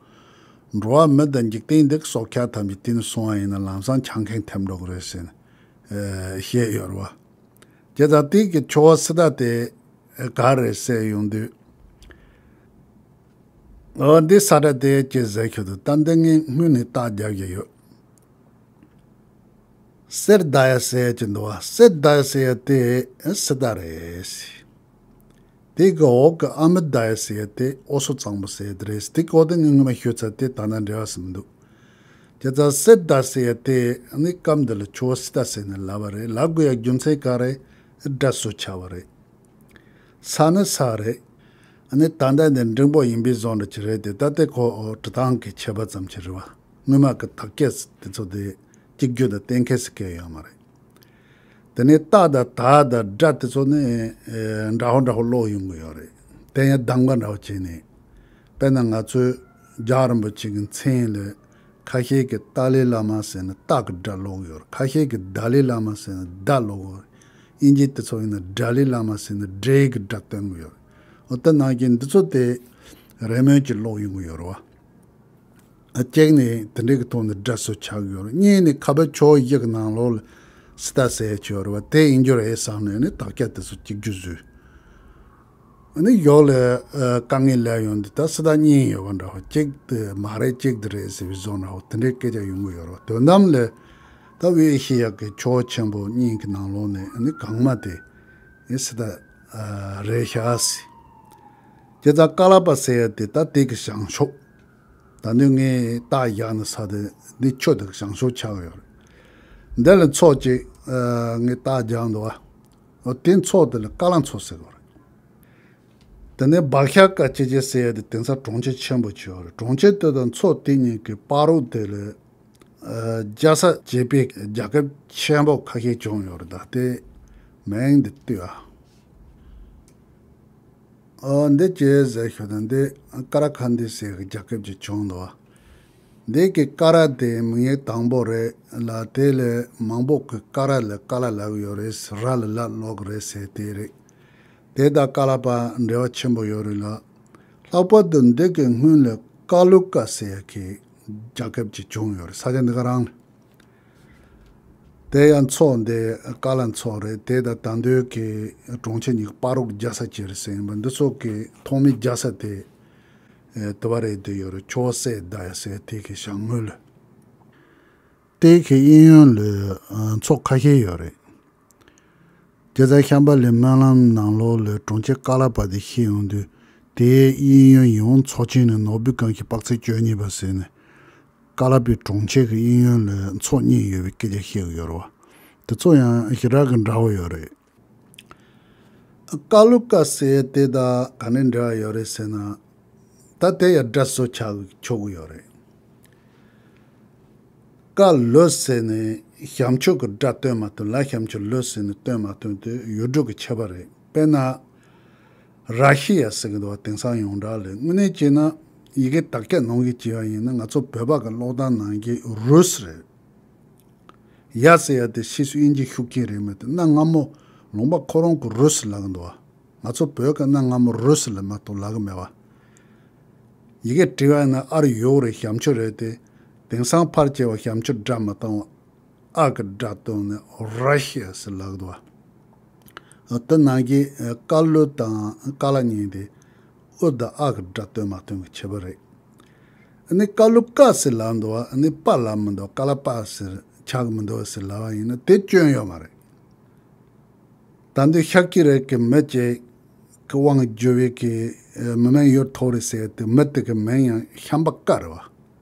འགྲོ་བ་མི་དང་འཇིག་རྟེན་འདི་གི་སྲོག་ཆགས་ཐམས་ཅད་དེ་ནས་སོང་བ་ཡིན་ན་ལམ་སང་ཆ་འགེངས་ཐེབས་འགྲོ་གི་རེད་ཟེར་ནས་བཤད་ཡོད་རེད་བ། དེ་ལྟར་དེ་གི་ཆུ་བོ་སི་ཏ་དེ་ག་རེད་ཟེར་ཡོང་དུས། འོ་འདི་ས་ཁྲ་དེ་ཅི་ཟེར་ཁྱོད་དུ་ད་འདི་ངས་སྔོན་ནས་རྟགས་རྒྱག་གི་ཡོད། སེར་ད་ཡ་ཟེར་གྱི་འདུག་བ། སེར་ད་ཡ་ཟེར་ཡ་དེ་སི་ཏ་རེད། དེ་གི་འོག་གི་ཨ་མི་ད་ཡ་ཟེར་ཡ་དེ་ཨོ་སོ་གཙང་པོ་ཟེར་ཡ་དེ་རེད། དེ་གི་འོག་དེ་ངས་སྔོན་མ་ཞུས་ཚར། དེ་ད་ན་འབྲེལ་བ་ཟིན་མི་འདུག་དེ་ཙང་སེར་ད་ཟེར་ཡ་དེ་ནི་སྐབས་འདི་ལ་ཆུ་བོ་སི་ཏ་ཟེར་ནས་ལབ་པ་རེད། ལབ་དགོས་ཡ་རྒྱུ་མཚན་ག་རེ། སྒྲ་སུ་ཆགས་པ་རེད། ས་ནི་ས་རེད། ཨ་ནི་ད་ལྟ་འདི་འབྲིང་པོ་ཡིན་པའི་བཟོ་འདྲ་ཅིག་རེད་དེ། ད་ལྟའི་ཁོ་འབྲི་སྟངས་ཀྱི་ཁྱད་པར་ཙམ་ཅིག་རེད་བ། སྔོན་མ་གི་དག་སྐད་དེ་ཚོ་དེ་གཅིག་གྱུར་དང་གཏན་འཁེལ་ཟེར་མཁན་ཡོད་མ་རེད། དེ་ནས་ཏ་དང་ད་དང་སྒྲ་དེ་ཚོ་ནི་འདྲ་བོ་འདྲ་བོ་ཀློག་ཡོང་གི་ཡོད་རེད། དེ་ཡང་གདམ་ག་འདྲ་བོ་བྱས་ནས། དཔེར་ན་ང་ཚོའི་རྒྱལ་བ་རིན་པོ་ཆེ་གི་མཚན་ལ་ཁ་ཤས་ཀྱིས་ཏཱ་ལའི་བླ་མ་ཟེར་ནས་ཏ་གི་སྒྲ་ཀློག་ཡོད་རེད། ཁ་ཤས་ཀྱིས་དཱ་ལའི་བླ་མ་ཟེར་ནས་ད་ཀློག་ཡོད་རེད། དབྱིན་ཇི་དེ་ཚོ་ཡིན་ན་ཌལ་ལའི་བླ་མ་ཟེར་ནས་ཌའི་གི་སྒྲ་སྟོན་གི་ཡོད་རེད། འོ་ད་ནང་བཞིན་འདི་ཚོ་དེ་རེས་མོས་ཀྱིས་ཀློག་ཡོང་གི་ཡོད་རེད་བ། གཅིག་ནས་དེ་འདྲའི་གི་ཐོག་ནས་སྒྲ་སུ་ཆགས་ཡོད་རེད། གཉིས་ནས་ཁ་བ་ཆོས་ཡིག་ནང་ལོགས་ལ་སི་ཏ་ཟེར་ཡ་ཅིག་ཡོད་རེད་བ། དེ་ཡིན་རྒྱུ་རེད་བསམ་ནས་ནི་དག་ཆ་དེ་ཚོ་གཅིག་གྱུར་བཟོས། ཨ་ནི་ཡོག་ལ་དཀའ་ངལ་སླེབས་ཡོང་དུས་ད་སི་ཏ་གཉིས་ཡོད་པ་འདྲ་བ། གཅིག་དེ་མ་རེད་གཅིག་དེ་རེད་ཟེར་བའི་བཟོ་འདྲ་བ་དེ་འདྲའི་སྐད་ཆ་ཡོང་གི་ཡོད་རེད་བ། དོན་དམ་ལ་ད་དབྱིན་ཞི་ཡག་གི་ཆོས་ཆེན་པོ་གཉིས་ཀྱི་ནང་ལོགས་ནས་ཨ་ནི་གང་མ་དེ་ཨེ་སི་ཏ་རེད་ཤག་ཟེར། དེ་ཙང་ཀ་ལ་པ་ཟེར་ཡ་དེ་ད་དེ་གི་བྱང་ཕྱོགས། ད་ནི་ངས་རྟགས་བཞག་ནི་ས་དེ་འདི་ཆུ་དེ་གི་བྱང་ཕྱོགས་ཆགས་ཡོད་རེད། འདི་ལ་མཚོ་གཅིག་ངས་རྟགས་བཞག་འདུག་བ། འོ་དེ་མཚོ་དེ་ལ་ཀ་ལ་མཚོ་ཟེར་གི་རེད། དེ་ནས་བག་ཤ་ཀ་ཅི་ཅི་ཟེར་ཡ་དེ་དེང་སང་གྲོང་ཁྱེར་ཆེན་པོ་ཆགས་ཡོད་རེད། གྲོང་ཁྱེར་དེ་དང་མཚོ་དེ་གཉིས་ཀྱི་བར་རོ་དེ་ལ་རྒྱལ་ས་བྱེད་པའི་རྒྱལ་ཁབ་ཆེན་པོ་ཁ་ཤས་བྱུང་ཡོད་རེད། ད་དེ་མིང་འདི་ལྟོས་ཨ། འདི་ཅི་ཟེར་ཞུ་ན་འདི་ཀ་ར་ཁན་དི་ཟེར་གི་རྒྱལ་ཁབ་ཅིག་བྱུང་འདུག་འདི་གི་ཀ་ར་དེ་མིང་དང་པོ་རེད་ལ། དེ་ལས་མང་པོ་གི་ཀ་ར་ལ་ཀ་ལ་ལབ་ཡོད་རེད། ར་ལ་ལ་ཀློག་རེད་ཟེར་དེ་རེད། དེ་དང་ཀ་ལ་པ་འབྲེལ་བ་ཆེན་པོ་ཡོད་རེད་ལ། ལྷག་པར་དུ་འདི་གི་སྔོན་ལ་ཀ་ལུ་ཀ་ཟེར་ཡ་གི་རྒྱལ་ཁབ་ཅིག་བྱུང་ཡོད་རེད། ས་ཆ་འདི་ག་རང་ལ། དེ་ཡང་མཚོ་འདི་ཀ་ལ་མཚོ་རེད། དེ་དང་ད་དུང་གི་གྲོང་ཁྱེར་གཉིས་ཀྱི་བར་རོ་རྒྱལ་ས་ཅིག་རེད་ཟེར་ཡིན་པ། འདི་ཚོ་གི་ཐོག་མའི་རྒྱལ་ས་དེ་དེ་བ་རེད། དེ་ཡོད་རེད། ཆོ་སེ་ད་ཡ་ཟེར་དེ་གི་བྱང་ངོས་ལ། དེ་གི་གཡས་གཡོན་ལ་མཚོ་ཁ་ཤས་ཡོད་རེད། དེ་ལྟར་ཤམ་བྷ་ལའི་སྨོན་ལམ་ནང་ལོགས་ལ་གྲོང་ཁྱེར་ཀ་ལ་པ་དེ་ཤེས་ཡོང་དུས། དེའི་གཡས་གཡོན་ཡིད་འོང་མཚོ་ཆེན་ནས་ནོར་བུའི་གངས་ཀྱི་དཔག་ཚད་བཅུ་གཉིས་པ་ཟེར་ནས། ཀ་ལ་པའི་གྲོང་ཁྱེར་གྱི་གཡས་གཡོན་ལ་མཚོ་གཉིས་ཡོད་པའི་སྐད་ཆ་བཤད་ཀྱི་ཡོད་རེད་བ། དེ་ཚོ་ཡང་ཞེ་དྲག་གི་འདྲ་བོ་ཡོད་རེད། ཀ་ལུ་ཀ་ཟེར་དེ་དང་ག་ནས་འབྲེལ་བ་ཡོད་རེད་ཟེར་ན། ད་དེ་ཡང་སྒྲ་སུ་ཆགས་ཆོག་གི་ཡོད་རེད། ཀ་ལུ་ཟེར་ནས་ཞབས་མཆུ་གི་སྒྲ་སྟོན་མ་ཐུབ་ལ། ཞབས་མཆུ་ལུ་ཟེར་ནས་སྟོན་མ་ཐུབ་དུས་ཡུལ་གྲུ་གི་ཁྱད་པར་རེད། དཔེར་ན། ར་ཤི་ཡ་ཟེར་གི་འདུག་བ། དེང་སང་ཡོངས་གྲགས་ལ་དངོས་གནས་བྱས་ན་ཡི་གེ་དག་ཆ་ནང་གི་བྱས་པ་ཡིན་ན་ང་ཚོ་བོད་པ་གི་ཀློག་སྟངས་ནང་གི་རུས་རེད། ཡ་ཟེར་ཡ་དེ་ཕྱིས་སུ་དབྱིན་ཇི་ཤུགས་རྐྱེན་རེད་མོད། དེ་གནའ་སྔ་མོ་ལུང་པ་ཁོ་རང་གི་རུས་ལབ་གི་འདུག་བ། ང་ཚོ་བོད་ཀྱི་གནའ་སྔ་མོ་རུས་ལ་མ་གཏོགས་ལབ་གི་མེད་བ། ཡི་གེ་འབྲི་བ་ཡིན་ན་ཨར་ཡོག་རེད། ཞབས་མཆུ་རེད་དེ། དེང་སང་ཕར་སྐྱེལ་བ་ཞབས་མཆུ་སྒྲ་མ་བཏང་བ། ཨ་གི་སྒྲ་བཏོན་ནས་ར་ཤི་ཡ་ཟེར་ལབ་འདུག་བ། དེ་ནང་གི་ཀ་ལུ་དང་ཀ་ལ་གཉིས་དེ་ཨུ་དང་ཨ་གི་སྒྲ་བཏོན་མ་བཏོན་གི་ཁྱད་པར་རེད། ཨ་ནི་ཀ་ལུ་ཀ་ཟེར་ལབ་འདུག་བ། ཨ་ནི་པ་ལབ་མི་འདུག་ཀ་ལ་པ་ཟེར་ཆགས་གི་མི་འདུག་ཟེར་ལབ་པ་ཡིན་ན་དེ་སྐྱོན་ཡོད་མ་རེད། ད་འདི་ཤཱཀྱ་ར་གི་མི་གཅིག་གི་དབང་བསྒྱུར་བའི་གི་མི་མིང་ཡོད་ཐོག་རེད་ཟེར་དུས། མི་དེ་གི་མིང་ཡང་ཤམ་པ་ཀ་རེད་བ།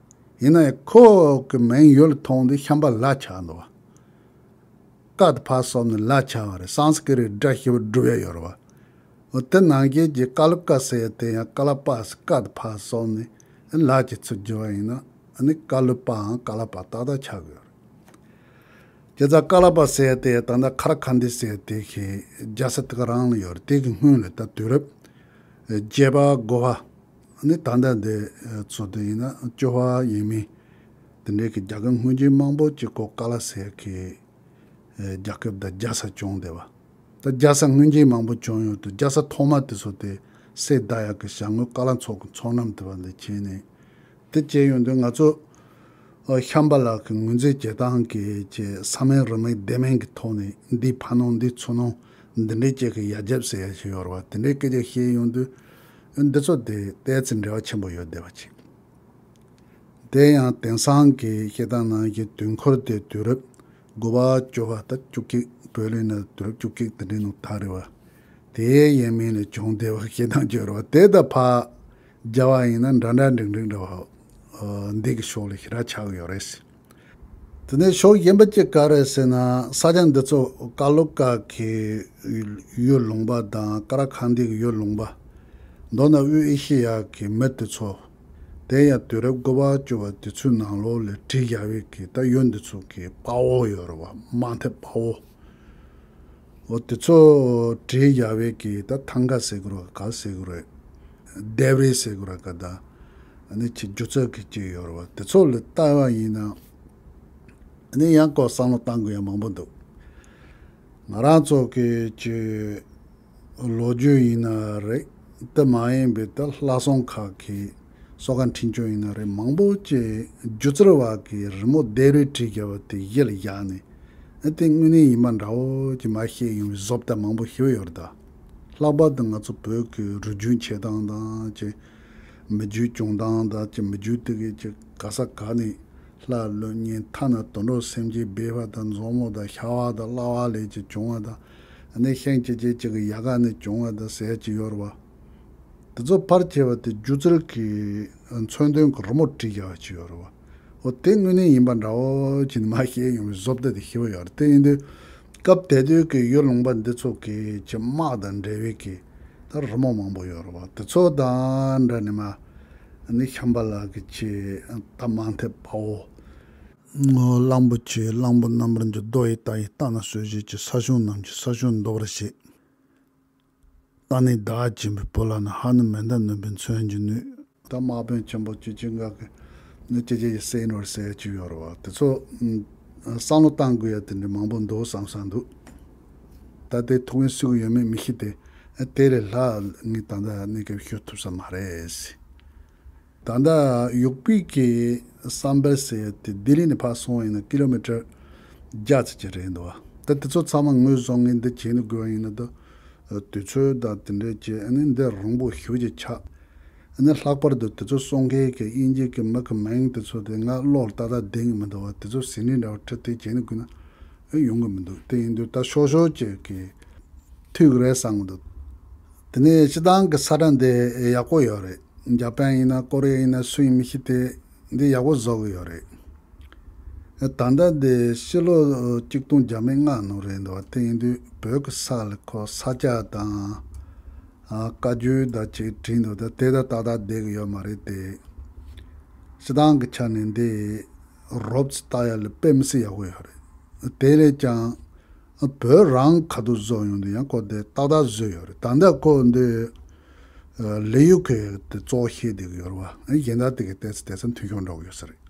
ཡིན་ན་ཡང་ཁོ་གི་མིང་ཡོད་ལ་ཐོག་འདི་ཤམ་པ་ལ་ཆགས་འདུག་བ། ཀ་དེ་ཕར་སོང་ནས་ལ་ཆགས་པ་རེད། སཾ་སྐྲྀ་ཏ་སྒྲ་ཞིག་སྒྲུབ་ཡ་ཡོད་རེད་བ། འོ་དེ་ནང་བཞིན་གྱི་ཀ་ལུ་ཀ་ཟེར་ཡ་དེ་ཡང་ཀ་ལ་པ་ཟེར། ཀ་དེ་ཕར་སོང་ནས་ལ་གི་ཚུར་བསྒྱུར་བ་ཡིན་ན་ཨ་ནི་ཀ་ལུ་པའམ་ཀ་ལ་པ་ཏག་ཏག་ཆགས་ཀྱི་ཡོད་རེད། བྱས་ཙང་ཀ་ལ་པ་ཟེར་ཡ་དེ་ད་ལྟ་ཁ་ར་ཁ་འདི་ཟེར་ཡ་དེ་གི་རྒྱལ་ས་དེ་ག་རང་ལ་ཡོད་རེད། དེ་གི་སྔོན་ལ་ད་དུས་རབས་བརྒྱད་པ་དགུ་པ། ཨ་ནི་ད་ལྟ་འདི་ཚོ་དེ་ཡིན་ན་བཅུ་པ་ཡིན་མིན། དེ་འདྲའི་གི་རྒྱ་གར་སྔོན་རྗེས་མང་པོ་ཅིག་གོ་ཀ་ལ་ཟེར་གི་རྒྱལ་ཁབ་དང་རྒྱལ་ས་བྱུང་བསྡད་པ། ད་རྒྱལ་ས་སྔོན་རྗེས་མང་པོ་བྱུང་ཡོད་དུས། རྒྱལ་ས་ཐོག་མ་དེ་ཚོ་དེ་སེ་བསྡད་ཡག་གི་བྱ་དངོས་ཀ་ལ་མཚོ་གི་མཚོ་རྣམས་དེ་བ་ལས་བྱས་ནས། དེ་བྱས་ཡོང་དུས་ང་ཚོ་ཨ་ཤམ་པ་ལ་གི་ངོས་འཛིན་བྱེད་སྟངས་ཀྱི་ཅིག་ས་མིང་རུ་མིང་སྡེ་མིང་གི་ཐོག་ནས་འདི་ཕ་ནོ་འདི་ཚུ་ནོ་འདི་འདྲའི་ཅིག་གི་ཡ་རྒྱབ་ཟེར་ཡ་ཞིག་ཡོད་རེད་བ། དེ་འདྲའི་སྐད་ཆ་བཤད་ཡོང་དུས་འདི་ཚོ་དེ་ཏོག་ཙམ་འབྲེལ་བ་ཆེན་པོ་ཡོད་བསྡད་པ་ཅིག་དེ་ཡང་དེང་སང་གི་བཤད་སྟངས་ནང་བཞིན་དུས་འཁོར་དེ་དུས་རབས་དགུ་པ་བཅུ་པ་ད་བཅུ་གཅིག་བོད་ལུགས་ན་དུས་རབས་བཅུ་གཅིག་དེ་འདྲའི་ནང་ཐག་རེད་བ། དེའི་ཡས་མས་ལས་བྱུང་བསྡད་པ་བཤད་སྟངས་ཅིག་ཡོད་རེད་བ། དེ་ད་ཕར་སྦྱར་བ་ཡིན་ན་འདྲ་འདྲ་འགྲིག་འགྲིག་འདྲ་བ་འདི་གི་ཕྱོགས་ལ་ཞེ་དྲག་ཆགས་ཀྱི་ཡོད་རེད། དེ་ནས་ཕྱོགས་གཞན་པ་གཅིག་ག་རེ་ཟེར་ན། ས་ཆ་འདི་ཚོ་ཀ་ལུ་ཀ་གི་ཡུལ་ལུང་པ་དང་ཀ་ར་ཁན་དྷི་གི་ཡུལ་ལུང་པ། མདོར་ན་དབུས་ཨེ་ཤེ་ཡ་གི་མི་དེ་ཚོ། དེ་ཡང་དུས་རབས་དགུ་པ་བཅུ་པ་དེ་ཚོའི་ནང་ལོགས་ལ་བྲིས་བཞག་པའི་གི་ད་ཡུལ་འདི་ཚོ་གི་དཔའ་བོ་ཡོད་རེད་བ། དམག་འཐབ་དཔའ་བོ། འོ་དེ་ཚོ་བྲིས་བཞག་པའི་གི་ད་ཐང་ག་ཟེར་དགོས་རེད། ག་ཟེར་དགོས་རེད། ལྡེབས་རིས་ཟེར་དགོས་རེད། ག་ད་ཨ་ནི་ཅིག་སྒྱུ་རྩལ་གི་ཅིག་ཡོད་རེད་བ། དེ་ཚོ་ལ་ལྟ་བ་ཡིན་ན་ཨ་ནི་ཡང་ཁོ་བསམ་བློ་བཏང་དགོས་ཡ་མང་པོ་འདུག་ང་རང་ཚོ་གི་ཅིག་ལོ་རྒྱུས་ཡིན་ན་རེད། དེ་མ་ཡིན་པའི་ད་ལྷ་སྲུང་ཁག་གི་གསོལ་ཁ་འཕྲིན་བཅོལ་ཡིན་ན་རེད། མང་པོ་ཅིག་སྒྱུ་རྩལ་བ་གི་རི་མོ་ལྡེབས་རིས་བྲིས་བཞག་པ་དེ་གཞི་ལ་བཞག་ནས། ཨ་དེ་དངོས་གནས་ཡིན་པ་འདྲ་བོ་ཅིག་མར་བཤད་ཡོང་བའི་བཟོ་ལྟ་མང་པོ་ཞིག་ཡོད་རེད་ད། ལྷག་པར་དུ་ང་ཚོ་བོད་ཀྱི་རིག་རྒྱུན་འཆད་སྟངས་དང་ཅིག་མི་རྒྱུད་བྱུང་སྟངས་དང་ཅིག་མི་རྒྱུད་དེ་གའི་ཅིག་ག་ས་ག་ནས་ལྷ་ཀླུ་གཉན་ཐ་ན་དུད་འགྲོ་སེམས་ཅན་སྦལ་པ་དང་མཛོ་མོ་དང་ཤ་བ་དང་གླ་བ་ལས་ཅིག་བྱུང་བ་དང་། ཨ་ནི་ཤིང་ཅིག་ཅིག་ཅིག་གི་ཡལ་ག་ནས་བྱུང་བ་དང་ཟེར་ཅིག་ཡོད་རེད་བ། དེ་ཚོ་ཕར་བྱས་པ་དེ་སྒྱུ་རྩལ་གྱི་མཚོན་དོན་གྱི་རི་མོ་བྲིས་བཞག་པ་ཅིག་ཡོད་རེད་བ། འོ་དེ་དངོས་གནས་ཡིན་པ་འདྲ་བོ་ཅིག་མར་བཤད་ཡོང་བའི་བཟོ་ལྟ་དེ་ཞེ་པོ་ཡོད་རེད། དེ་ཡིན་དུས་སྐབས་དེ་དུས་ཀྱི་ཡུལ་ལུང་པ་འདི་ཚོ་གི་ཅིག་དམག་དང་འབྲེལ་བའི་གི་ད་རི་མོ་མང་པོ་ཡོད་རེད་བ། དེ་ཚོ་དང་འདྲ་ནས་མར་ཨ་ནི་ཤམ་བྷ་ལ་གི་ཅིག་ད་དམག་འཐབ་དཔའ་བོ། གླང་པོ་ཆེ་གླང་པོ་རྣམ་པར་འགྱུར། རྡོ་ཡི་རྟ་ཡི་རྟ་ན་སོ་བཞི་ཅིག་ས་ཕྱོགས་རྣམས་ཀྱི་ས་ཕྱོགས་འདོར་བར་བྱེད། རྟ་ནི་བདག་བྱིན་པའི་བུ་ལ་ནི། ཧ་ནི་མི་འདའ་ནོན་པའི་མཚོན་གྱི་ནུས། ད་དམག་དཔོན་ཆེན་པོ་ཅིག་ཅིག་འགའ་གི་ནི་ཅི་ཅི་ཡི་སེ་ནོར་ཟེར་ཅིག་ཡོད་རེད་བ། དེ་ཚོ་ཨ་བསམ་བློ་བཏང་དགོས་ཡ་དེ་འདྲ་མང་པོ་འདུག་བསམ་བསམ་འདུག་ད་དེ་ཐུགས་ངལ་གསོ་གི་ཡོད་མེད་མི་ཤེས་ཏེ། ཨ་དེ་ལས་ལྷག་ངས་ད་ལྟ་གནས་སྐབས་ཞུ་ཐུབ་ས་མ་རེད། ད་ལྟ་ཡུག་པི་གི་བསམ་འཕེལ་ཟེར་ཡ་དེ་ལྡི་ལི་ནས་ཕར་སོང་བ་ཡིན་ན་ཀི་ལོ་མི་ཊར་བརྒྱ་ཙམ་ཅིག་རེད་འདུག་བ། ད་དེ་ཚོ་ཚང་མ་ངོས་བཟུང་ངས་འདི་བྱས་ནས་དགོས་པ་ཡིན་ན་ད་དུས་ཚོད་དང་དེ་འདྲས་བྱས། ཨ་ནི་འདི་རིང་པོ་ཞེ་པོ་ཅིག་ཆགས། ཨ་ནི་ལྷག་པར་དུ་དེ་ཚོ་གསུང་མཁན་གྱི་དབྱིན་ཇི་གི་མི་གི་མིང་དེ་ཚོ་དེ་ང་བློ་ལ་ཏག་ཏག་བསྡད་ཀྱི་མི་འདུག་བ། དེ་ཚོ་ཟིན་བྲིས་འདྲ་བོ་བྲིས་ཏེ་བྱས་ནས་དགོས་ན་ཨེ་ཡོང་གི་མི་འདུག་དེ་ཡིན་དུས་ད་ཤོག་ཤོག་ཅིག་གིས་འཐུས་ཀྱི་རེད་བསམ་གྱི་འདུག་དེ་ནས་སྤྱིར་བཏང་གི་ས་ཁྲ་འདི་ཡག་པོ་ཡོད་རེད། འཇར་པན་ཡིན་ན་ཀོ་རི་ཡ་ཡིན་ན་སུ་ཡིན་མི་ཤེས་ཏེ་འདི་ཡག་པོ་བཟོ་གི་ཡོད་རེད། ད་ལྟ་འདི་ཕྱི་ལོ་གཅིག་སྟོང་བརྒྱ་མེད་ལྔ་ནང་རེད་འདུག་བ། དེ་ཡིན་དུས་བོད་ཀྱི་ས་ལ་ཁོ་ས་ཆ་དང་ཨ་བཀའ་བརྒྱུད་དང་ཅིག་བྲིས་འདུག་ད་དེ་ད་ཏག་ཏག་བསྡད་གི་ཡོད་མ་རེད་དེ། སྤྱིར་བཏང་གི་ཆ་ནས་འདི་རོབ་ཙམ་ལྟ་ཡ་ལ་དཔེ་མི་སྲིད་ཡག་པོ་ཡོད་རེད། དེ་ལས་ཀྱང་བོད་རང་ཁ་ཐུག་བཟོ་ཡོང་དུས་ཡང་ཁོ་དེ་ཏག་ཏག་བཟོས་ཡོད་རེད། ད་ལྟ་ཁོ་འདི་ལི་ཡུ་གི་དེ་གཙོ་བོ་བཤད་བསྡད་གི་ཡོད་རེད་བ། གཞན་དག་དེ་གི་ཏོག་ཙམ་ཏོག་ཙམ་མཐུན་ཕྱོགས་འགྲོ་གི་ཡོད་ས་རེད།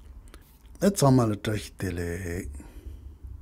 ཨེ་ཚང་མ་ལ་བཀྲ་ཤིས་བདེ་ལེགས།